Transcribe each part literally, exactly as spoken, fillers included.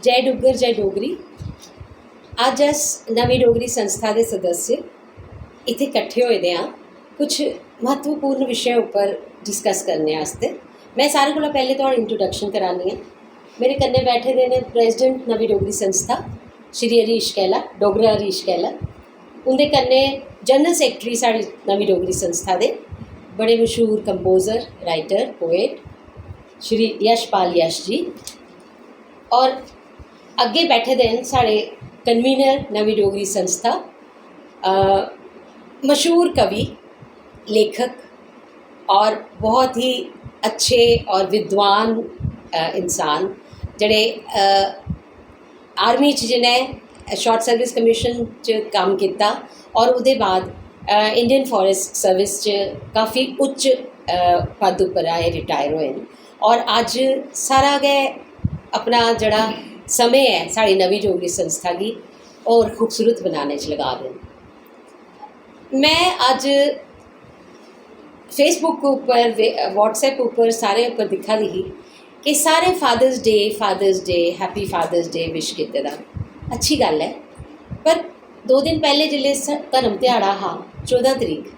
जय डुग्गर, जय डोगरी। अज्ज अस नमीं डोगरी संस्था दे सदस्य इत्थै कट्ठे होए दे आं कुछ म्हत्तवपूर्ण विशें उप्पर डिस्कस करने आस्तै। में सारें कोला पैह्लें थुआढ़ा इंट्रोडक्शन करानी आं। मेरे कन्नै बैठे दे न प्रेसिडेंट नमीं डोगरी संस्था श्री हरीश कैला, डोगरा हरीश कैला। उं'दे कन्नै जनरल सैक्रेटरी साढ़ी नमीं डोगरी संस्था दे बड़े मशहूर composer, writer, poet Shri Yashpal Yash ji. और अग्गें बैठे दे न साढ़े कन्वीनर नमीं डोगरी संस्था, अ, मशहूर कवि, लेखक और बहुत ही अच्छे और विद्वान, अ, इंसान, जेह्ड़े, अ, आर्मी च जि'नें शॉर्ट सर्विस कमीशन च कम्म कीता और ओह्दे बाद, अ, इंडियन फॉरेस्ट सर्विस च काफ़ी उच्च, अ, पद उप्पर आए, रिटायर होए न। और अज्ज सारा गै अपना जेह्ड़ा समें ऐ साढ़ी नमीं डोगरी संस्था गी होर खूबसूरत बनाने च लगा दे न। में अज्ज Facebook उप्पर, वे-, WhatsApp उप्पर, सारे उप्पर दिक्खा दी ही कि सारे father's day, father's day, happy father's day wish कीते दा। अच्छी गल्ल ऐ, पर दो दिन पैह्ले जिसलै स-, धर्म ध्याड़ा हा, चौदां तरीक,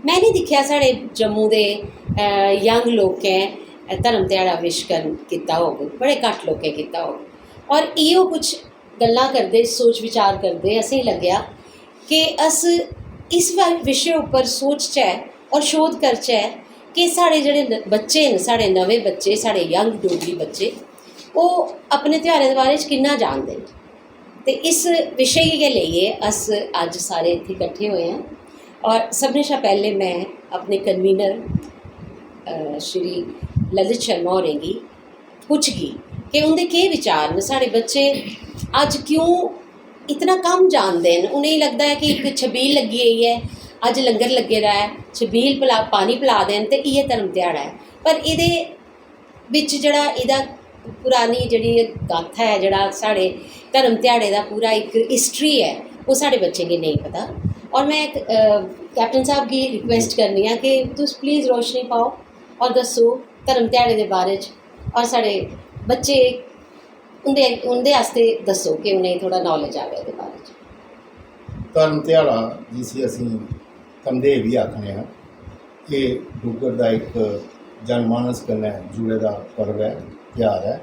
में निं दिक्खेआ साढ़े जम्मू दे, अ, यंग लोकें धर्म ध्याड़ा विश कर-, कीता होग, बड़े घट्ट लोकें कीता होग। और इ'यो कुछ गल्लां करदे, सोच विचार करदे असेंगी लग्गेआ कि अस इस व-, विशे उप्पर सोचचै और शोध करचै कि साढ़े जेह्ड़े न-, बच्चे न, साढ़े नमें बच्चे, साढ़े यंग डोगरी बच्चे, ओह् अपने ध्यारें दे बारे च किन्ना जानदे न। ते इस विशे गी गै लेइयै अस अज्ज सारे इत्थै कट्ठे होए आं। और सभनें शा पैह्लें में अपने कन्वीनर, अ, श्री ललित शर्मा होरें गी पुच्छगी कि उं'दे केह् विचार न। साढ़े बच्चे अज्ज क्यों इतना कम जानदे न? उ'नेंगी लगदा ऐ कि इक छबील लग्गी गेई ऐ, अज्ज लंगर लग्गे दा ऐ, छबील पला-, पानी पला दे न ते इ'यै धर्म ध्याड़ा ऐ। पर एह्दे बिच जेह्ड़ा एह्दा पुरानी जेह्ड़ी एह् गाथा ऐ, जेह्ड़ा साढ़े धर्म ध्याड़े दा पूरा इक हिस्ट्री ऐ, ओह् साढ़े बच्चें गी नेईं पता। और में इक, अ, कैप्टन साहब गी रिक्वेस्ट करनी आं कि तुस प्लीज रोशनी पाओ और दस्सो धर्म ध्याड़े दे बारे च, और साढ़े बच्चे उं'दे, उं'दे आस्तै दस्सो कि उ'नेंगी थोह्ड़ा नालेज आवै एह्दे बारे च। धर्म ध्याड़ा, जिसी असीं धमदेह् बी आखने आं, एह् डुग्गर दा इक जनमानस कन्नै जुड़े दा पर्व ऐ, तेहार ऐ।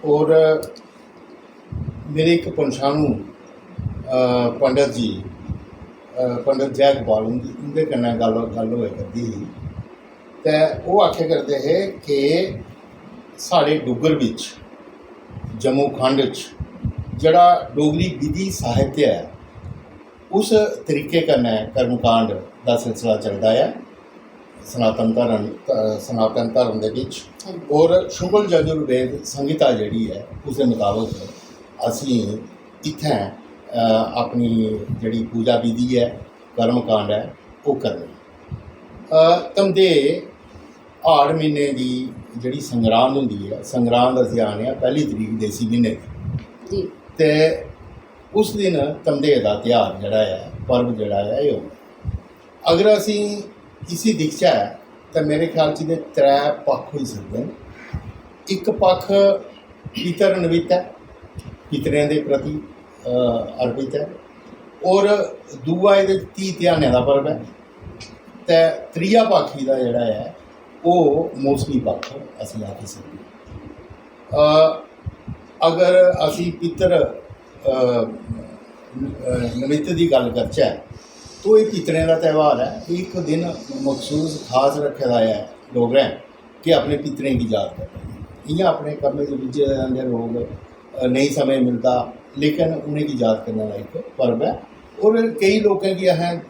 और मेरे इक पन्छानू, अ, पंडत जी, अ, पंडत जय गोपाल हुंदी, उं'दे कन्नै गल्ल, गल्ल होआ करदी ही। ते ओह् आखा करदे हे कि साढ़े डुग्गर बिच, जम्मू खंड च जेह्ड़ा डोगरी विधि साहित्य ऐ, उस तरीके कन्नै कर्मकांड दा सिलसिला चलदा ऐ सनातन धर्म, सनातन धर्म दे बिच। और शुक्ल यजुर्वेद संहिता जेह्ड़ी ऐ, उसदे मताबक असीं इत्थें, अ, अपनी जेह्ड़ी पूजा विधि ऐ, कर्मकांड ऐ, ओह् करने। अ, धमदेह् हाड़ म्हीने दी जेह्ड़ी संगरांद होंदी ऐ, संगरांद अस आखने आं पैह्ली तरीक देसी म्हीने दी। जी। ते उस दिन धमदेह् दा तेहार जेह्ड़ा ऐ, पर्व जेह्ड़ा ऐ, एह् होंदा ऐ। अगर असीं इसी दिखचै ते मेरे ख्याल च एह्दे त्रै पक्ख होई सकदे न। इक पक्ख पितर नमित्त ऐ, पितरें दे प्रति, अ, अर्पित ऐ, और दूआ एह्दे च धी ध्यानै दा पर्व ऐ, ते त्रीया पक्ख एह्दा जेह्ड़ा ऐ, ओह् मौसमी पक्ख असीं आखी सकने आं। अ, अगर असीं पितर, अ, अ, नमित्त दी गल्ल करचै, तो एह् पितरें दा तेहार ऐ। इक दिन मखसूस खास रक्खे दा ऐ डोगरें कि अपने पितरें गी याद करना। इ'यां अपने कम्में च रुज्झे दे रौंह्दे लोक, अ, नेईं समें मिलदा, लेकिन उ'नेंगी याद करने दा इक पर्व ऐ। और केई लोकें गी असें, अ,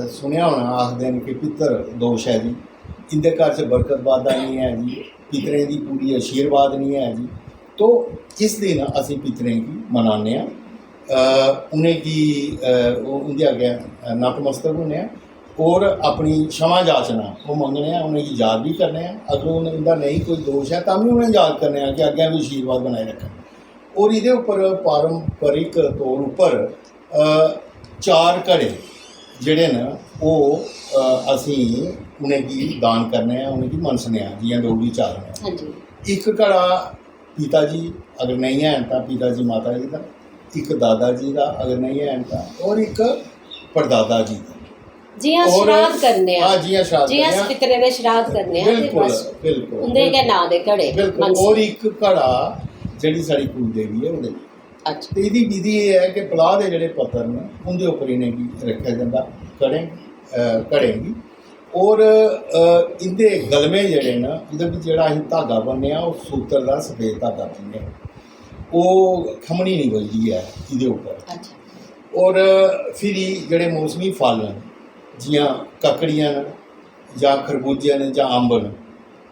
सुनेआ होना, आखदे न कि पितर दोश ऐ जी, इं'दे घर च बरकत बाद्धा निं ऐ जी, पितरें दी पूरी आशीर्वाद निं ऐ जी। तो इस दिन असीं पितरें गी मनाने आं, अ, उ'नेंगी, अ, उं'दे अग्गें नतमस्तक होने आं और अपनी क्षमा याचना ओह् मंगने आं, उ'नेंगी याद बी करने आं। अगर उ'नें, उं'दा नेईं कोई दोश ऐ, तां बी उ'नेंगी याद करने आं कि अग्गें बी आशीर्वाद बनाई रक्खन। और एह्दे उप्पर पारंपरिक तौर उप्पर, अ, चार घड़े जेह्ड़े न, ओह्, अ, असीं उ'नेंगी दान करने आं, उ'नेंगी मनसने आं, जि'यां डोगरी च आखने आं। हां जी। इक घड़ा पिता जी, अगर नेईं हैन तां पिता जी माता जी दा, इक दादा जी दा अगर नेईं हैन तां, और इक परदादा जी दा। जियां और श्राद्ध करने आं, हाँ, जियां श्राद्ध जियां करने आं। पितरें दे श्राद्ध करने आं ते बिल्कुल, बस बिल्कुल, उंदे गै नांऽ दे घड़े बिल्कुल। मनसदे। और इक घड़ा जेह्ड़ी साढ़ी कुल देवी ऐ ओह्दे। अच्छा। ते एह्दी विधि एह् ऐ कि पलाह् दे जेह्ड़े पत्तर न उं'दे उप्पर इ'नेंगी रक्खेआ जंदा घड़ें अ, घड़ें गी। और अ, इं'दे गलमे जेह्ड़े न उं'दे बिच जेह्ड़ा असीं धागा ब'न्ने आं ओह् सूतर दा सफेद धागा ब'न्ने आं। ओह् खमनी निं बजदी ऐ एह्दे उप्पर। अच्छा। और फिरी जेह्ड़े मौसमी फल न जि'यां ककड़ियां न जां खरबूजे न जां अम्ब न,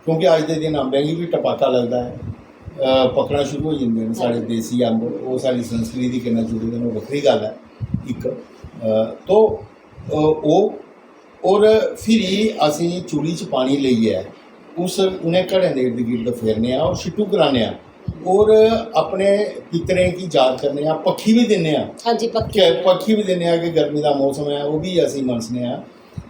क्योंकि अज्ज दे दिन अम्बें गी बी टपाका लगदा ऐ, अ, पक्कना शुरू होई जंदे न साढ़े देसी अम्ब, ओह् साढ़ी संस्कृति कन्नै जुड़े दे न, ओह् बक्खरी गल्ल ऐ इक। अ, तो, अ, ओह्, और फिरी असें चुल्ली च पानी लेइयै उस, उ'नें घड़ें दे इर्द गिर्द फेरने आं और छिट्टू कराने आं और अपने पितरें गी याद करने आं, पक्खी बी दिन्ने आं। हाँ जी, पक्खी। कि पक्खी बी दिन्ने आं कि गर्मी दा मौसम ऐ, ओह् बी असीं मनसने आं।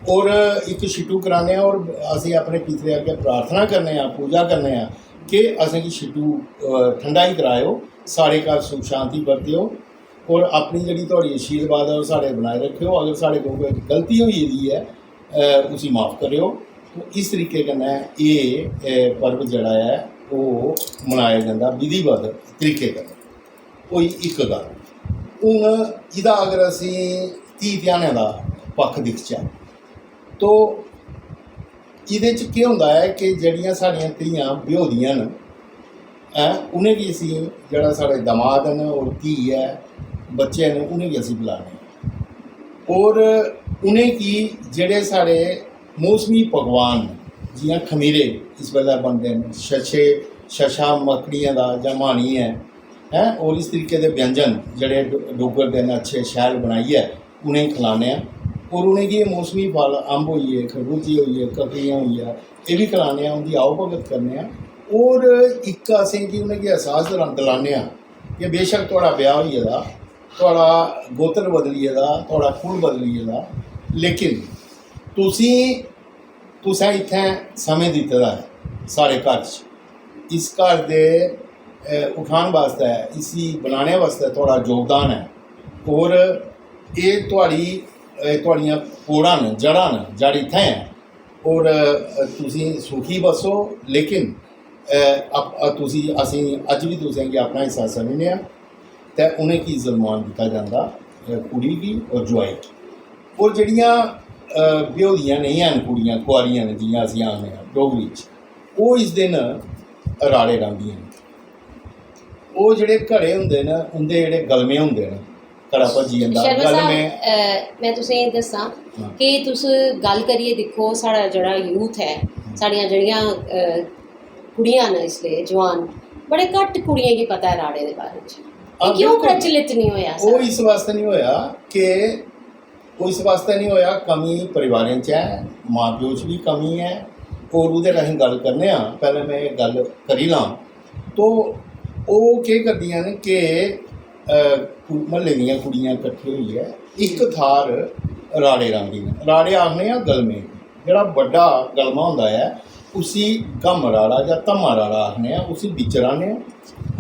और इक छिट्टू कराने आं और असीं अपने पितरें अग्गें प्रार्थना करने आं, पूजा करने आं कि असेंगी छिट्टू, अ, ठंडा ही कराएओ, साढ़े घर सुख शांति बरतेओ और अपनी जेह्ड़ी थुआढ़ी आशीर्वाद ऐ ओह् साढ़े बनाए रक्खेओ। अगर साढ़े कोल कोई गलती होई गेदी ऐ, अ, उसी माफ करेओ। तो इस तरीके कन्नै एह्, अ, पर्व जेह्ड़ा ऐ ओह् मनाया जंदा विधिवत तरीके कन्नै। होई इक गल्ल। हून एह्दा अगर असीं धी ध्यानै दा पक्ख दिखचै तो एह्दे च केह् होंदा ऐ कि जेह्ड़ियां साढ़ियां धियां ब्योह्दियां न, हैं, उ'नेंगी असीं, जेह्ड़ा साढ़े दमाद न और धी ऐ, बच्चे न, उ'नेंगी असीं बुलाने आं। और उ'नेंगी जेह्ड़े साढ़े मौसमी पकवान न, जि'यां खमीरे इस बेल्लै बनदे न, छछे, छछा मक्कड़ियें दा जां माह्नी ऐ, हैं, और इस तरीके दे व्यंजन जेह्ड़े डु-, डुग्गर दे न, अच्छे शैल बनाइयै उ'नेंगी खलाने आं। और उ'नेंगी एह् मौसमी फल, अम्ब होई गे, खरबूजे होई गे, ककड़ियां होई गेआ, एह् बी खलाने आं, उं'दी आओ भगत करने आं। और इक असेंगी उ'नेंगी एहसास दला-, दलाने आं कि बेशक थुआढ़ा ब्याह् होई गेदा, थुआढ़ा गोत्र बदली गेदा, थुआढ़ा कुल बदली गेदा, लेकिन तुसी, तुसें इत्थें समें दित्ते दा ऐ साढ़े घर च। इस घर दे, अ, उठान बास्तै, इसी बनाने बास्तै थुआढ़ा योगदान ऐ। और एह् थुआढ़ी, अ, थुआढ़ियां कोड़ां न, जड़ां न, जड़ इत्थें ऐ। और, अ, तुसी सुखी बस्सो, लेकिन, अ, अप-, अ, तुसी, असें अज्ज बी तुसें गी अपना हिस्सा समझने आं। ते उ'नेंगी इज्जत मान दित्ता जंदा, अ, कुड़ी गी और जुआई गी। और जेह्ड़ियां, अ, ब्योह्दियां नेईं हैन कुड़ियां, कुआरियां न जि'यां असीं आखने आं डोगरी च, ओह् इस दिन राड़े रांह्दियां न। ओह् जेह्ड़े घड़े होंदे न, उं'दे जेह्ड़े गलमे होंदे न, घड़ा भज्जी जंदा, शर्मा साहब, गलमे। अ, मैं तुसें एह् दस्सां हाँ। कि तुस गल्ल करियै दिक्खो, साढ़ा जेह्ड़ा यूथ ऐ, साढ़ियां जेह्ड़ियां, अ, कुड़ियां न इसलै जवान, बड़े घट्ट कुड़ियें गी पता ऐ राड़े दे बारे च। एह् हां, क्यों बिल्कुल। प्रचलित नहीं होया? ओह् इस वास्तै नहीं होया कि, ओह् इस वास्तै नहीं होया, कमी परिवारें च ऐ, मां प्यो च भी कमी ऐ। और ओह्दे राहें गल्ल करने आं, पैह्लें मैं एह् गल्ल करी लां। तो ओह् केह् करदियां न कि, अ, कु-, म्हल्ले दियां कुड़ियां कट्ठे होइयै इक थाह्र राड़े रांह्दियां न। राड़े आखने आं गलमे गी। जेह्ड़ा बड्डा गलमा होंदा ऐ, उसी घम्म राड़ा जां धम्मा राड़ा आखने आं, उसी बिच्च राह्ने आं।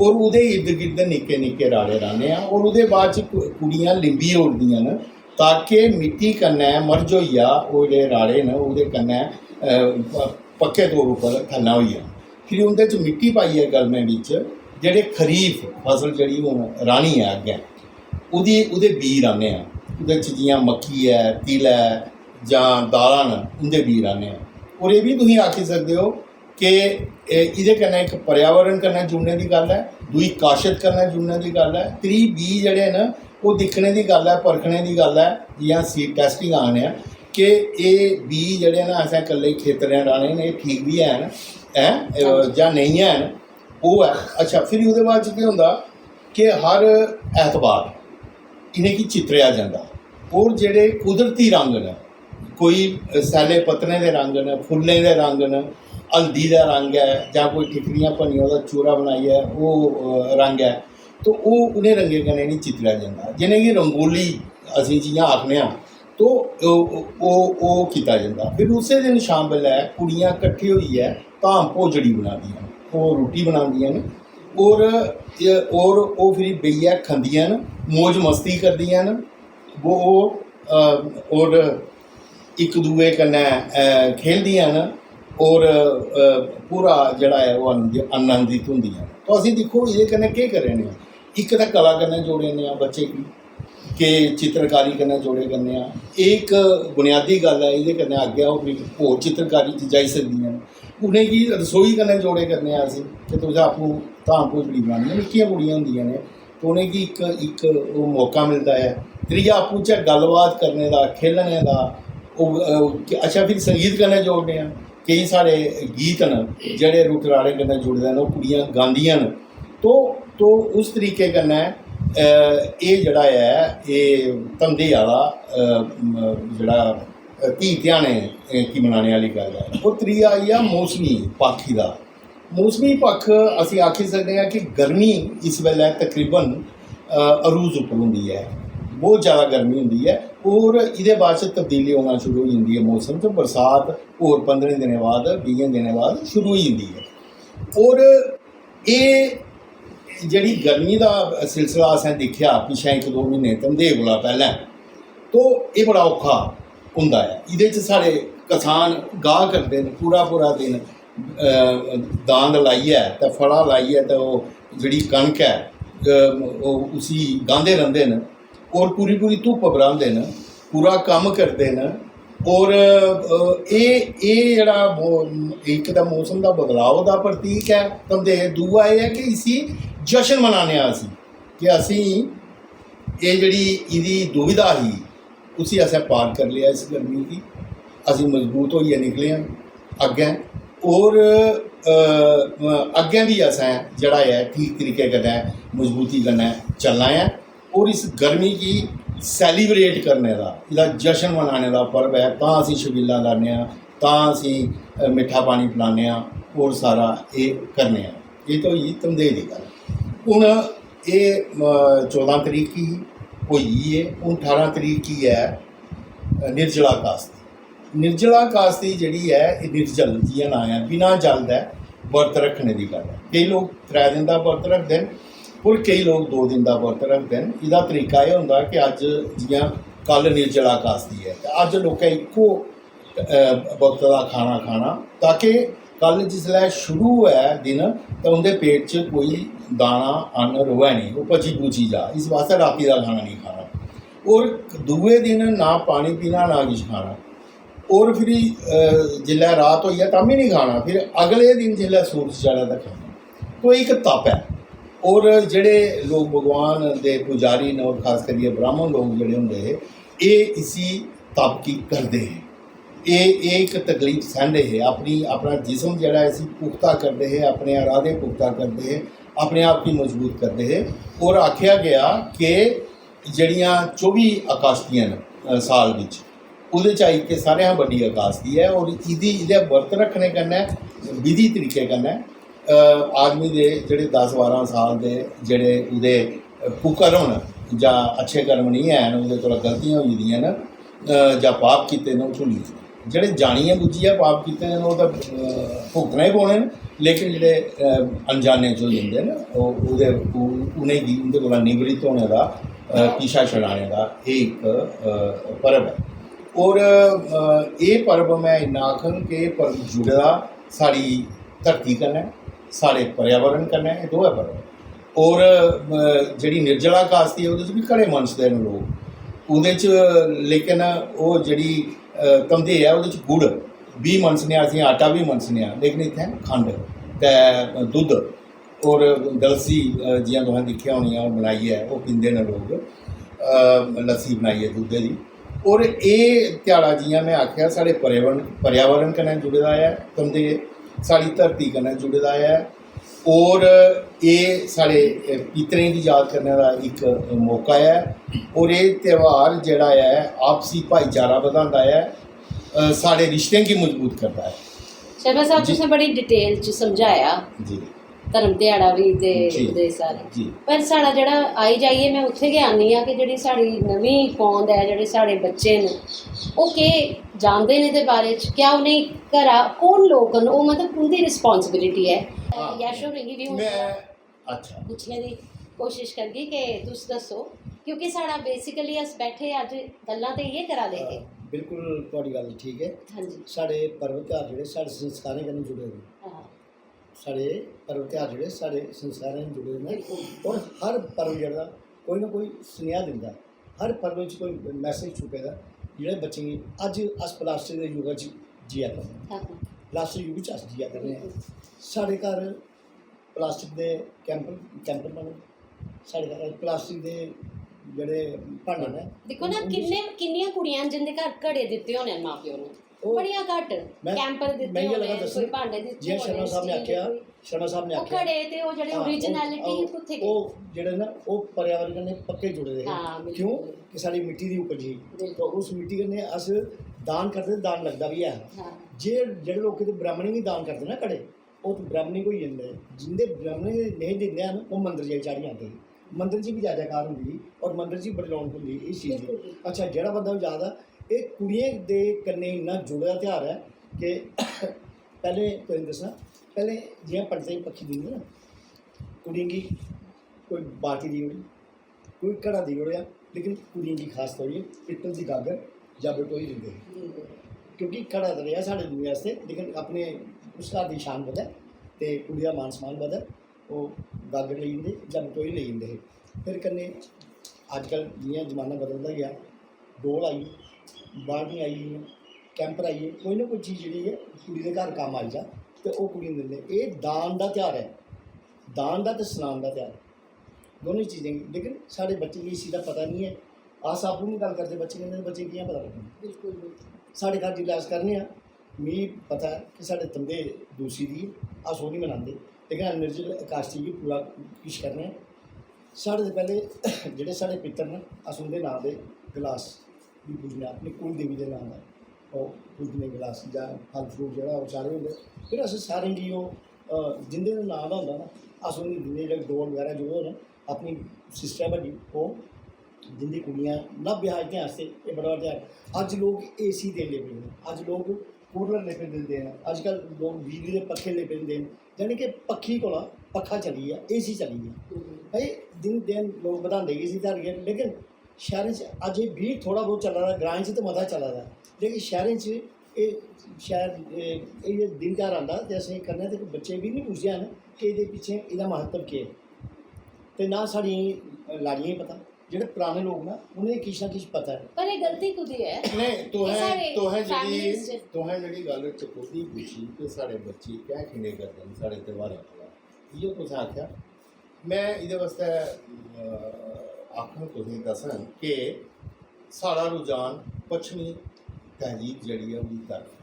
और ओह्दे इर्द गिर्द निक्के निक्के राड़े राह्ने आं। और ओह्दे बाद च कु-, कुड़ियां लिंबी ओड़दियां न, ताकि मिट्टी कन्नै merge होई जा, ओह् जेह्ड़े राड़े न, ओह्दे कन्नै, अ, प-, पक्के तौर उप्पर थल्लै होई जान। फिर उं'दे च मिट्टी पाइयै गलमें बिच जेह्ड़े खरीफ फसल जेह्ड़ी हून राह्नी ऐ अग्गें, ओह्दी, ओह्दे बीऽ राह्ने आं। ओह्दे च जि'यां मक्की ऐ, तिल ऐ जां दालां न, उं'दे बीऽ राह्ने आं। और एह् बी तुसीं आखी सकदे ओ कि एह्, एह्दे कन्नै इक पर्यावरण कन्नै जुड़ने दी गल्ल ऐ, दूई काशत कन्नै जुड़ने दी गल्ल ऐ, त्री बीऽ जेह्ड़े न ओह् दिक्खने दी गल्ल ऐ, परखने दी गल्ल ऐ, जि'यां seed testing आखने आं कि एह् बीऽ जेह्ड़े न असें कल्ले खेतरें राह्ने न, एह् ठीक बी हैन, हैं, एह् जां नेईं हैन, ओह् ऐ। अच्छा, फिर ओह्दे बाद च केह् होंदा कि हर ऐतबार इ'नेंगी चित्रेआ जंदा। और जेह्ड़े कुदरती रंग न, कोई सैल्ले पत्तरें दे रंग न, फुल्लें दे रंग न, हल्दी दा रंग ऐ जां कोई ठिकरियां भन्नियै ओह्दा चूरा बनाइयै ओह्, अ, रंग ऐ, तो ओह् उ'नें रंगें कन्नै इ'नेंगी चित्रेआ जंदा, जि'नेंगी रंगोली असीं जि'यां आखने आं। तो ओह्, ओह्, ओह् कीता जंदा। फिर उस्सै दिन शाम बेल्लै कुड़ियां कट्ठे होइयै धाम भोजड़ी बनांदियां न, ओह् रुट्टी बनांदियां न। और और ओह् फिर बेहियै खंदियां न, मौज मस्ती करदियां न, वो ओह् और इक दूए कन्नै खेलदियां न और पूरा जेह्ड़ा ऐ ओह् आनंदित होंदियां न। तो असीं दिक्खो एह्दे कन्नै केह् करै ने आं, इक ते कला कन्नै जोड़े ने आं बच्चे गी, कि चित्रकारी कन्नै जोड़े करने आं। एह् इक बुनियादी गल्ल ऐ, एह्दे कन्नै अग्गें ओह् कोई होर चित्रकारी च जाई सकदियां न। उ'नेंगी रसोई कन्नै जोड़े करने आं अस कि तुस आपूं धाम भोजड़ी बनानी ऐ। निक्कियां कुड़ियां होंदियां न तो उ'नेंगी इक इक ओह् मौका मिलदा ऐ। त्रीया आपूं च गल्लबात करने दा, खेलने दा। ओह् अच्छा, फिर संगीत कन्नै जोड़ने आं। केईं साढ़े गीत न जेह्ड़े रुट्ट राड़ें कन्नै जुड़े दे न, ओह् कुड़ियां गांदियां न। तो तो उस तरीके कन्नै एह् जेह्ड़ा ऐ एह् धमदेह् आह्ला जेह्ड़ा धी ध्याने की मनाने आह्ली गल्ल ऐ। और त्रीया आई गेआ मौसमी पक्ख दा। मौसमी पक्ख असी आखी सकने आं कि गर्मी इस बेल्लै तकरीबन अरूज उप्पर होंदी ऐ, बहुत ज़्यादा गर्मी होंदी ऐ। और एह्दे बाद च तब्दीली औना शुरू होई जंदी ऐ मौसम च, बरसात होर पंदरें दिनें बाद, बीहें दिनें बाद शुरू होई जंदी ऐ। और एह् जेह्ड़ी गर्मी दा सिलसिला असें दिक्खेआ पिच्छें इक दो म्हीने धमदेह् कोला पैह्लें, तो एह् बड़ा औखा होंदा ऐ। एह्दे च साढ़े कसान गाह् करदे न, पूरा पूरा दिन दांद लाइयै ते फड़ा लाइयै ते ओह् जेह्ड़ी कनक ऐ, ओह् उसी गांह्दे रौंह्दे न। और पूरी पूरी धुप्प बरांह्दे न, पूरा कम्म करदे न। और एह् एह् जेह्ड़ा इक ते मौसम दा बदलाव दा प्रतीक ऐ, ते दूआ एह् ऐ कि इसी जश्न मनाने आं असी कि असी एह् जेह्ड़ी एह्दी दुविधा ही, उसी असें पार करी लेआ इस गर्मी गी। असी मजबूत होइयै निकले आं अग्गें। और अग्गें बी असें जेह्ड़ा ऐ ठीक तरीके कन्नै मजबूती कन्नै चलना ऐ। और इस गर्मी गी सैलीब्रेट करने दा, एह्दा जश्न मनाने दा पर्व ऐ। तां असी छबीलां लान्ने आं, तां असी मिट्ठा पानी पलाने आं और सारा एह् करने आं। एह् ते होई गेई धमदेह् दी गल्ल। हून एह् चौदां तरीक गी होई गेई ऐ। हून ठारां तरीक गी ऐ निर्जला कास्ती। निर्जला कास्ती जेह्ड़ी ऐ, एह् निर्जल जि'यां नांऽ ऐ, बिना जल दे बर्त रक्खने दी गल्ल ऐ। केईं लोक त्रै दिन दा बर्त रखदे न और केईं लोक दो दिन दा बर्त रखदे न। एह्दा तरीका एह् होंदा कि अज्ज जि'यां कल निर्जला कास्ती ऐ ते अज्ज लोकें इक्को वक्त दा खाना खाना, ताकि कल जिसलै शुरू होऐ दिन ते उं'दे पेट च कोई दाना अन्न र'वै नेईं, ओह् पची पुची जा। इस बास्तै राती दा खाना नेईं खाना। और दूए दिन ना पानी पीना ना किश खाना। और फिर जिसलै रात होई जा तां बी नेईं खाना, फिर अगले दिन जिसलै सूरज चढ़ै तां खाना। तो इक तप ऐ। और जेह्ड़े लोक भगवान दे पुजारी न और खास करियै ब्राह्मण लोक जेह्ड़े होंदे हे, एह् इसी तप गी करदे हे। एह् एह् इक तकलीफ सैंह्दे हे, अपनी अपना जिस्म जेह्ड़ा इसी पुख्ता करदे हे, अपने अराधे पुख्ता करदे हे, अपने आप गी मजबूत करदे हे। और आखेआ गेआ कि जेह्ड़ियां चौबी अकास्तियां न साल बिच, ओह्दे चा इक सारें शा बड्डी अकास्ती ऐ। और एह्दी एह्दे बर्त रक्खने कन्नै विधि तरीके कन्नै आदमी दे जेह्ड़े दस बारां साल दे जेह्ड़े ओह्दे कुकर्म न जां अच्छे कर्म निं हैन, ओह्दे कोला गलतियां होई दियां न जां पाप कीते न, ओह् धुली जंदे। जेह्ड़े जानियै बुज्झियै पाप कीते दे न, ओह् ते भुगतने गै पौने न, लेकिन जेह्ड़े अनजाने च होई जंदे न, ओह् ओह्दे उ'नेंगी उं'दे कोला निवृत्त होने दा, पीछा छड़ाने दा एह् इक पर्व ऐ। और एह् पर्व में इन्ना आखङ कि एह् पर्व जुड़े दा साढ़ी धरती कन्नै, साढ़े पर्यावरण कन्नै, एह् दोऐ पर्व। और जेह्ड़ी निर्जला कास्ती ऐ, ओह्दे च बी घड़े मनसदे न लोक। ओह्दे च, लेकिन ओह् जेह्ड़ी धमदेह् ऐ, ओह्दे च गुड़ बी मनसने आं असीं, आटा बी मनसने आं, लेकिन इत्थें खंड ते दुद्ध और दलस्सी, जि'यां तुसें दिक्खेआ होनियां, ओह् बनाइयै ओह् पींदे न लोक, लस्सी बनाइयै दुद्धै दी। और एह् ध्याड़ा, जि'यां में आखेआ, साढ़े पर्यावरण पर्यावरण कन्नै जुड़े दा ऐ, धमदेह् साढ़ी धरती कन्नै जुड़े दा ऐ। और एह् साढ़े पितरें गी याद करने दा इक मौका ऐ। और एह् त्यहार जेह्ड़ा ऐ, आपसी भाईचारा बधांदा ऐ, साढ़े रिश्तें गी मजबूत करदा ऐ। शर्मा साहब, तुसें बड़ी डिटेल च समझाया। जी। धर्म ध्याड़ा बी ते जी। ओह्दे सारे। जी। पर साढ़ा जेह्ड़ा आई जाइयै में उत्थै गै आन्नी आं कि जेह्ड़ी साढ़ी नमीं पौंद ऐ, जेह्ड़े साढ़े बच्चे न, ओह् केह् जानदे न एह्दे बारे च? क्या उ'नेंगी घरा कौन लोक न, ओह् मतलब उं'दी रिस्पांसिबिलिटी ऐ? हां। यश होरें गी बी हून में अच्छा। पुच्छने दी कोशिश करगी कि तुस दस्सो, क्योंकि साढ़ा basically अस बैठे अज्ज गल्लां ते इ'यै करा दे हे। हां, बिल्कुल थुआढ़ी गल्ल ठीक ऐ। हां जी। साढ़े पर्व त्यहार जेह्ड़े साढ़े संस्कारें कन्नै जुड़े दे न। हां। साढ़े पर्व त्यहार जेह्ड़े साढ़े संस्कारें कन्नै जुड़े दे न। बिल्कुल। और हर पर्व जेह्ड़ा कोई ना कोई सनेहा दिंदा ऐ। हर पर्व च कोई मैसेज छुपे दा जेह्ड़े बच्चें गी अज्ज अस प्लास्टिक दे युग च जिया करने आं। हां। प्लास्टिक युग च अस जिया करने आं। साढ़े घर प्लास्टिक दे कैंपर कैंपर बने, साढ़े घर प्लास्टिक दे जेह्ड़े भांडे न। दिक्खो ना, किन्ने किन्नियां कुड़ियां न जिंदे घर घड़े दित्ते होने न मां प्यो ने। ओह् बड़ियां घट्ट। मैं- कैंपर दित्ते मैं इ'यै होने, लगा कोई दस्सना, भांडे दित्ते जि'यां होने, शर्मा साहब ने स्टील दे आखेआ, कोई। शर्मा साहब ने ओह् आखेआ, घड़े ते ओह् जेह्ड़ी हां, ओरिजिनलिटी ओह्- ही कुत्थै गेई? ओह् जेह्ड़े ना, ओह् पर्यावरण कन्नै पक्के जुड़े दे हे। हां, बिल्कुल। क्यों कि साढ़ी मिट्टी दी उपज ही। बिल्कुल। तो उस मिट्टी कन्नै अस दान करदे, दान लगदा बी ऐ हा। हां। जे जेह्ड़े लोक ते ब्राह्मणें गी दान करदे ना घड़े, ओह् ते ब्राह्मणें गी होई जंदे। जिंदे ब्राह्मणें गी नेईं दिंदे हैन, ओह् मंदर जाई चाढ़ी आंदे हे। मंदर च बी जै जैकार होंदी ही और मंदर च बी बड़ी रौनक होंदी ही इस चीज दी। बिल्कुल। अच्छा, जेह्ड़ा बंदा ओह् जा दा, एह् कुड़ियें दे कन्नै इन्ना जुड़े दा त्यहार ऐ कि पैह्लें तुसें दस्सां, पैह्लें जि'यां पंडतें गी पक्खी दिंदे ना, कुड़ियें गी कोई बाटी देई ओड़ी, कोई घड़ा देई ओड़ेआ, लेकिन कुड़ियें गी खास तौर पर पित्तल दी गागर जां बटोई दिंदे हे। क्योंकि घड़ा ते रेहा साढ़े दुए आस्तै, लेकिन अपने उस घर दी शान बधै ते कुड़ी दा मान सम्मान बधै, ओह् गागर लेई जंदे जां बटोई लेई जंदे हे। फिर कन्नै अजकल जि'यां जमाना बदलदा गेआ, डोल आई, बाल्टियां आई गेइयां, कैंपर आई गे, कोई ना कोई चीज जेह्ड़ी ऐ कुड़ी दे घर कम्म आई जा ते ओह् कुड़ी गी दिंदे। एह् दान दा त्यहार ऐ, दान दा ते सनान दा त्यहार, दोनें चीजें गी। लेकिन साढ़े बच्चें गी इस चीज दा पता निं ऐ। अस आपूं निं गल्ल करदे बच्चें कन्नै, ते बच्चें गी कि'यां पता लग्गना? बिल्कुल, बिल्कुल। साढ़े घर जिसलै अस करने आं, मिगी पता ऐ कि साढ़े तंदे दूसी दी, अस ओह् निं मनांदे, लेकिन अस निर्जल एकादशी गी पूरा किश करने आं। साढ़े ते पैह्ले जेह्ड़े साढ़े पित्तर न, अस उं'दे नांऽ दे गलास बी पूजने आं, अपनी कुल देवी दे नांऽ दा ओह् पूजने गलास जां फल फ्रूट जेह्ड़ा ओह् चाढ़े होंदे। फिर अस सारें गी ओह्, अ, जिं'दे नांऽ दा होंदा ना, अस उ'नेंगी दिन्ने, जेह्ड़े डोल बगैरा जो होन, अपनी सिस्टर बड्डी ओह् जिं'दी कुड़ियां ना ब्याह इत्थै आस्तै एह् बड़ा बड्डा। अज्ज लोक एसी देन लगी पेदे न, अज्ज लोक कूलर लगी पेदे देन, अज्जकल लोक बिजली दे पक्खे लगी पेदे देन, यानी कि पक्खी कोला पक्खा चली गेआ, एसी चली गेआ। भाई, दिन दिन लोक बधांदे गै इसी धरगे, लेकिन शैह्रें च अजें बी थोह्ड़ा बहुत चला दा, ग्राएं च ते मता चला दा, लेकिन शैह्रें च एह् शैह्र, एह्, एह् जे दिन ध्यार आंदा ते असें कन्नै ते बच्चे बी निं पुछदे हैन कि एह्दे पिच्छें एह्दा म्हत्तव केह् ऐ। ते ना साढ़ियें लाड़ियें गी पता, जेह्ड़े पराने लोक न उ'नेंगी किश ना किश पता ऐ। पर एह् गलती कुदी ऐ? नहीं, तुसें साढ़े तुसें families जेह्ड़ी च। तुसें जेह्ड़ी गल्ल चकोदी पुच्छी कि साढ़े बच्चे क्या खिंडे करदे न साढ़े त्यहारें कोला, इ'यो तुसें आखेआ। में एह्दे बास्तै, अ, आखङ, तुसेंगी दस्सङ कि साढ़ा रुझान पच्छमी तहजीब जेह्ड़ी ऐ ओह्दी तरफ,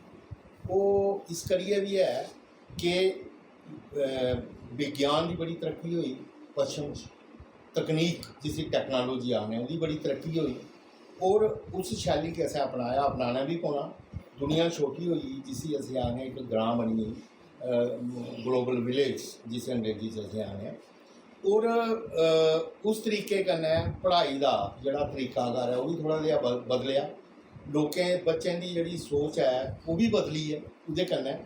ओह् इस करियै बी ऐ कि, अ, विज्ञान दी बड़ी तरक्की होई पच्छम च, तकनीक जिसी टेक्नोलॉजी आखने ओह्दी बड़ी तरक्की होई, और उस शैली गी असें अपनाया, अपनाना बी पौना। दुनिया छोटी होई गेई, जिसी असें आखने इक ग्रां बनी गेई, ग्लोबल विलेज जिसी अंग्रेजी च असें आखने। और, अ, उस तरीके कन्नै पढ़ाई दा जेह्ड़ा तरीकाकार ऐ ओह् बी थोह्ड़ा जेहा बद- बदलेआ। लोकें, बच्चें दी जेह्ड़ी सोच ऐ ओह् बी बदली ऐ ओह्दे कन्नै।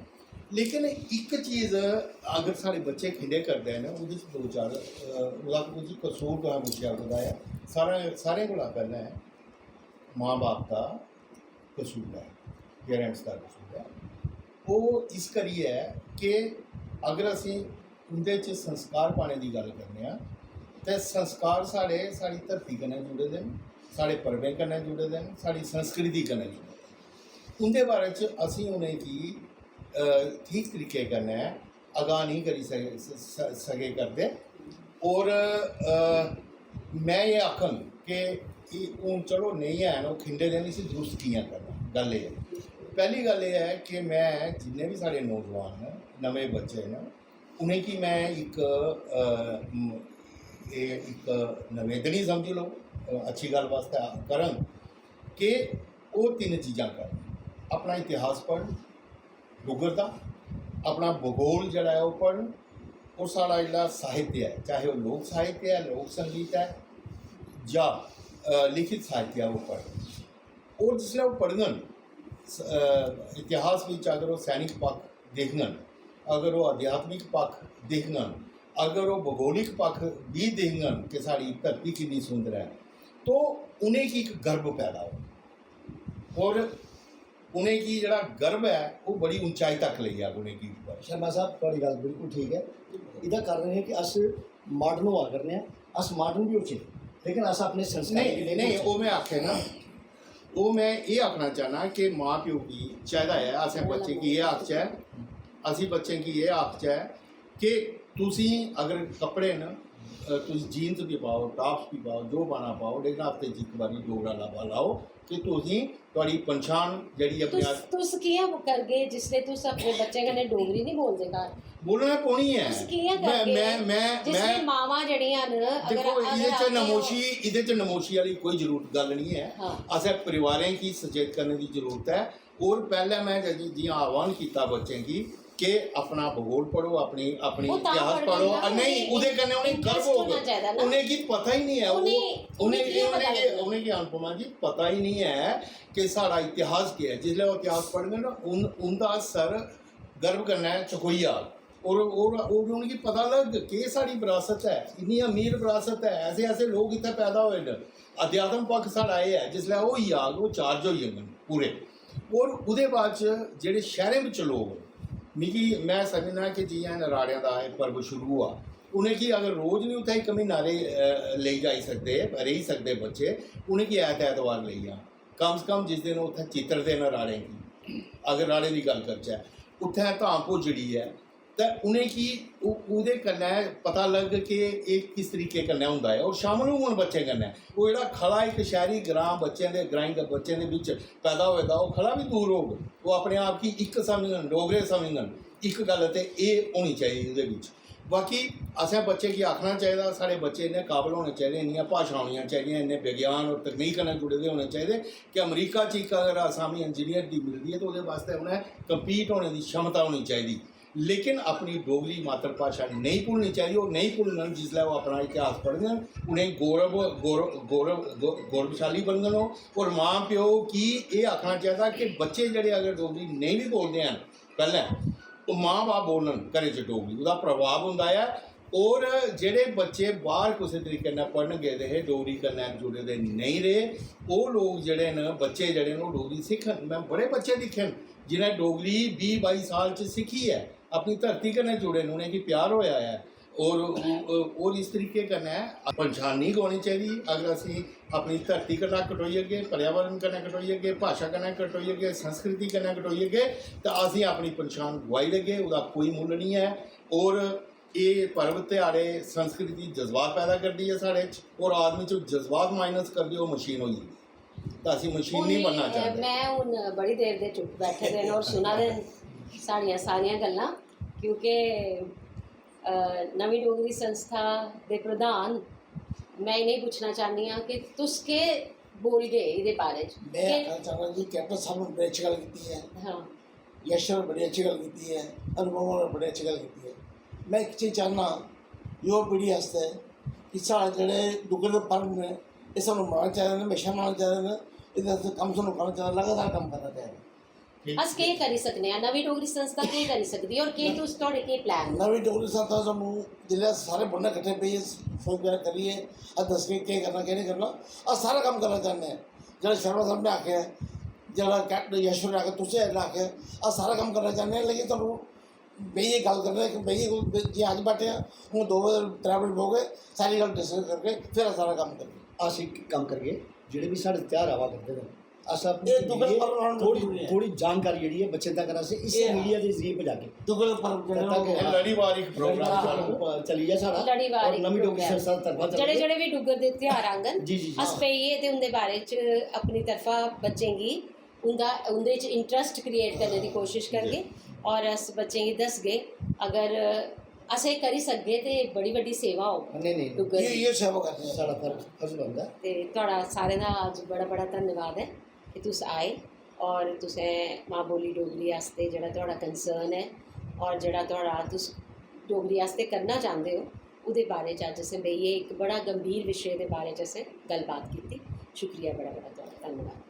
लेकिन इक चीज, अगर साढ़े बच्चे खिंडे करदे न, ओह्दे च दो चार, अ, ओह्दा, ओह्दे च कसूर तुसें पुच्छेआ कुदा ऐ, सारें सारें कोला पैह्लें मां बाप दा कसूर ऐ, पेरेंट्स दा कसूर ऐ। ओह् इस करियै कि अगर असें उं'दे च संस्कार पाने दी गल्ल करने आं, ते संस्कार साढ़े, साढ़ी धरती कन्नै जुड़े दे न, साढ़े पर्वें कन्नै जुड़े दे न, साढ़ी संस्कृति कन्नै जुड़े दे न। उं'दे बारे च असें उ'नेंगी, अ, ठीक तरीके कन्नै आगाह नेईं करी सके, स-, स-, सके करदे। और, अ, में एह् आखङ कि एह् हून चलो नेईं हैन, ओह् खिंडे दे न, इसी दुरुस्त कि'यां करना? गल्ल एह् ऐ। पैह्ली गल्ल एह् ऐ कि में जिन्ने बी साढ़े नौजवान न, नमें बच्चे न, उ'नेंगी में इक, अ, म-, एह् इक नवेदन ही समझी लैओ, अ, अच्छी गल्ल बास्तै करङ कि ओह् तिन्न चीजां करन। अपना इतिहास पढ़न, डुग्गर दा, अपना भूगोल जेह्ड़ा ऐ ओह् पढ़न, और साढ़ा जेह्ड़ा साहित्य ऐ, चाहे ओह् लोक साहित्य ऐ, लोक संगीत ऐ, जां, अ, लिखित साहित्य ऐ, ओह् पढ़न। और जिसलै ओह् पढ़ङन, स-, अ, इतिहास बिच अगर ओह् सैनिक पक्ख दिखङन, अगर ओह् आध्यात्मिक पक्ख दिखङन, अगर ओह् भूगोलिक पक्ख बी दिखङन कि साढ़ी धरती किन्नी सुंदर ऐ, तो उ'नेंगी इक गर्व पैदा होग। और उ'नेंगी जेह्ड़ा गर्व ऐ, ओह् बड़ी उंचाई तक लेई जाग उ'नेंगी उप्पर। शर्मा साहब, थुआढ़ी गल्ल बिल्कुल ठीक ऐ। एह्दा कारण एह् ऐ कि अस माडर्न होआ करने आं, अस माडर्न बी होचै, लेकिन अस अपने संस्कार गी नेईं नेईं नेईं भुलचै। ओह् में आखेआ ना, ओह् में एह् आखना चाह्न्नां कि मां प्यो गी चाहिदा ऐ, असें बच्चें गी एह् आखचै, असें बच्चें गी एह् आखचै कि तुसी अगर कपड़े न, अ, तुस जीन्स बी पाओ, टॉप्स बी पाओ, जो पाना पाओ, लेकिन हफ्ते च इक बारी डोगरा लाबा लाओ कि तुसी, थुआढ़ी पंछान जेह्ड़ी ऐ तुस पंजाब तुस कि'यां करगे जिसलै तुस अपने बच्चें कन्नै डोगरी निं बोलदे घर? बोलना पौनी ऐ। तुस कि'यां मैं करगे? मैं मैं जिसलै मैं मावां जेह्ड़ियां न, अगर देखो, अगर एह्दे च आखदे ओ- नमोशी एह्दे च नमोशी आह्ली कोई जरूरत गल्ल निं ऐ। हां। असें परिवारें गी सचेत करने दी जरूरत ऐ। और पैह्लें में जि- जि'यां आह्वान कीता बच्चें गी कि अपना भूगोल पढ़ो, अपनी अपनी ओह् तां इतिहास पढ़ङन पढ़ो। ना, आ, नेईं, उ'नेंगी ओह्दे कन्नै उ'नेंगी गर्व interest होग। होना चाहिदा ना। उ'नेंगी पता ही निं ऐ, उ'नेंगी- ओह्- उ'नेंगी उ'नेंगी कि'यां पता उ'नेंगी लग्गग? उ'नेंगी अनुपमा जी पता ही निं ऐ कि साढ़ा इतिहास केह् ऐ। जिसलै ओह् इतिहास पढ़ङन ना, उन- उं'दा सर गर्व कन्नै चकोई जाग। और और और उ'नेंगी पता लग्ग केह् साढ़ी बरासत ऐ, इन्नी अमीर बरासत ऐ, ऐसे ऐसे लोक इत्थै पैदा होए न। अध्यात्म पक्ख साढ़ा एह् ऐ, जिसलै ओह् होई जाग, ओह् चार्ज होई जाङन पूरे। और ओह्दे बाद च जेह्ड़े शैह्रें बिच लोक न, मिगी, में समझना कि जि'यां नराड़ें दा एह् पर्व शुरू होआ, उ'नेंगी अगर रोज निं उत्थै इक म्हीना रेही, अ, लेई जाई सकदे, रेही सकदे बच्चे, उ'नेंगी ऐत ऐतवार लेई जान। कम से कम जिस दिन उत्थै चित्तरदे न राड़ें गी, अगर राड़ें दी गल्ल करचै, उत्थै धाम भोजड़ी ऐ, ते उ'नेंगी उ- ओह्दे कन्नै पता लग्ग कि एह् किस तरीके कन्नै होंदा ऐ, और शामल होङन बच्चें कन्नै। ओह् जेह्ड़ा खला इक शैह्री ग्रांऽ बच्चें दे, ग्राईं दे बच्चें दे बिच्च पैदा होए दा, ओह् खला बी दूर होग। ओह् अपने आप गी इक समझङन, डोगरे समझङन। इक गल्ल ते एह् होनी चाहिदी ओह्दे बिच्च। बाकी असें बच्चें गी आखना चाहिदा, साढ़े बच्चे इन्ने काबल होने चाहिदे, इन्नियां भाशां औनियां चाहिदियां, इन्ने विज्ञान और तकनीक कन्नै जुड़े दे होने चाहिदे कि अमरीका च इक अगर असामी इंजीनियर दी मिलदी ऐ, ते ओह्दे बास्तै उ'नें कम्पीट होने दी क्षमता होनी चाहिदी। लेकिन अपनी डोगरी मातृभाशा नेईं भुल्लनी चाहिदी। ओह् नेईं भुल्लन जिसलै ओह् अपना इतिहास पढ़ङन, उ'नेंगी गौरव, गौरव, गौरव, गौ-, गौरवशाली बनङन ओह्। और मां प्यो गी एह् आखना चाहिदा कि बच्चे जेह्ड़े अगर डोगरी नेईं बी बोलदे हैन, पैह्लें ओह् मां बब्ब बोलन घरै च डोगरी, ओह्दा प्रभाव होंदा ऐ। और जेह्ड़े बच्चे बाह्र कुसै तरीके कन्नै पढ़न गेदे हे, डोगरी कन्नै जुड़े दे नेईं रेह्, ओह् लोक जेह्ड़े न, बच्चे जेह्ड़े न, ओह् डोगरी सिक्खन। में बड़े बच्चे दिक्खे न जि'नें डोगरी बीह् बाई साल च सिक्खी ऐ, अपनी धरती कन्नै जुड़े न, उ'नेंगी प्यार होआ ऐ। और और इस तरीके कन्नै पंछान निं गोआनी चाहिदी। अगर असें अपनी धरती कन्नै कटोई जागे, पर्यावरण कन्नै कटोई जागे, भाशा कन्नै कटोई जागे, संस्कृति कन्नै कटोई जागे, तां असें अपनी पंछान गोआई देगे, ओह्दा कोई मुल्ल निं ऐ। और एह् पर्व ध्याड़े संस्कृति जज्बात पैदा करदी ऐ साढ़े च, और आदमी च जज्बात माइनस करदे, ओह् मशीन होई जंदी। तां असें मशीन निं बनना चांह्दे। मैं हून बड़ी देर दे चुप बैठे दे न और सुना दे न साढ़ियां सारियां गल्लां, क्योंकि अ, नमीं डोगरी संस्था दे प्रधान, मैं इ'नेंगी पुच्छना चाह्न्नी आं कि तुस केह् बोलगे एह्दे बारे च? में आखना चाहना जी, कैप्टन साहब ने बड़ी अच्छी गल्ल कीती है, हां। यश होर बड़ी अच्छी गल्ल कीती है, अनुपमा होर बड़ी अच्छी गल्ल कीती है। में इक चीज चाहना युवा पीढ़ी आस्तै कि साढ़े जेह्ड़े डुग्गर दे पर्व न, एह् सानूं मनाना चाहिदे न, म्हेशां मनाना चाहिदे न। एह्दे आस्तै कम्म सानूं करना चाहिदा, लगातार कम्म करना चाहिदा। अस केह् करी सकने आं? नमीं डोगरी संस्था केह् करी सकदी ऐ और केह् तुस, थुआढ़े केह् प्लान न? नमीं डोगरी संस्था सानूं जिसलै अस सारे बौह्ने किट्ठे बेहियै सोच विचार करियै अस दसगे केह् करना केह् नेईं करना। अस सारा कम्म करना चाह्न्ने आं। जेह्ड़ा शर्मा साहब ने आखेआ, जेह्ड़ा कैप्टन यश होर ने आखेआ, तुसें जेह्ड़ा आखेआ, अस सारा कम्म करना चाह्न्ने आं, लेकिन तुहानूं बेहियै गल्ल करने, बेहियै कोई, जि'यां अज्ज बैठे आं, हून दो बजे, त्रै बजे बौह्गे, सारी गल्ल डिस्कस करगे, फिर अस सारा कम्म करगे। अस इक कम्म करगे, जेह्ड़े बी साढ़े ध्यार आवा करदे न, अस अपनी एह् डुग्गर पर्व मनाना थोड़ी जरूरी ऐ। थोड़ी जानकारी जेह्ड़ी ऐ बच्चें तक अस इस्सै एह् मीडिया दे जरिए पजागे। डुग्गर पर्व जेह्ड़ा तां कि एह् लड़ीवार इक प्रोग्राम लड़ीवार, सानूं अ, चली जा साढ़ा। लड़ीवार और इक नमीं डोगरी प्रोग्राम। संस्था दी तरफा जेह्ड़े जेह्ड़े बी डुग्गर दे ध्यार आंगन, जी, जी, जी। अस बेहियै ते उं'दे बारे च अपनी तरफा बच्चें गी उं'दा, उं'दे च इंटरस्ट क्रिएट करने दी कोशिश करगे और अस बच्चें गी दसगे। अगर अस एह् करी सकगे ते बड़ी बड्डी सेवा होग नहीं, नहीं, नहीं। डुग्गर ये दी। ये सेवा करनी है। साढ़ा फर्ज, फर्ज बनदा। ते थुआढ़ा सारें दा अज्ज बड़ा बड़ा धन्नवाद ऐ कि तुस आए और तुसें मां बोली डोगरी आस्तै जेह्ड़ा थुआढ़ा कंसर्न ऐ और जेह्ड़ा थुआढ़ा, तुस डोगरी आस्तै करना चांह्दे ओ, ओह्दे बारे च अज्ज असें बेहियै इक बड़ा गंभीर विशे दे बारे च असें गल्लबात कीती। शुक्रिया बड़ा बड़ा थुआढ़ा, धन्नवाद।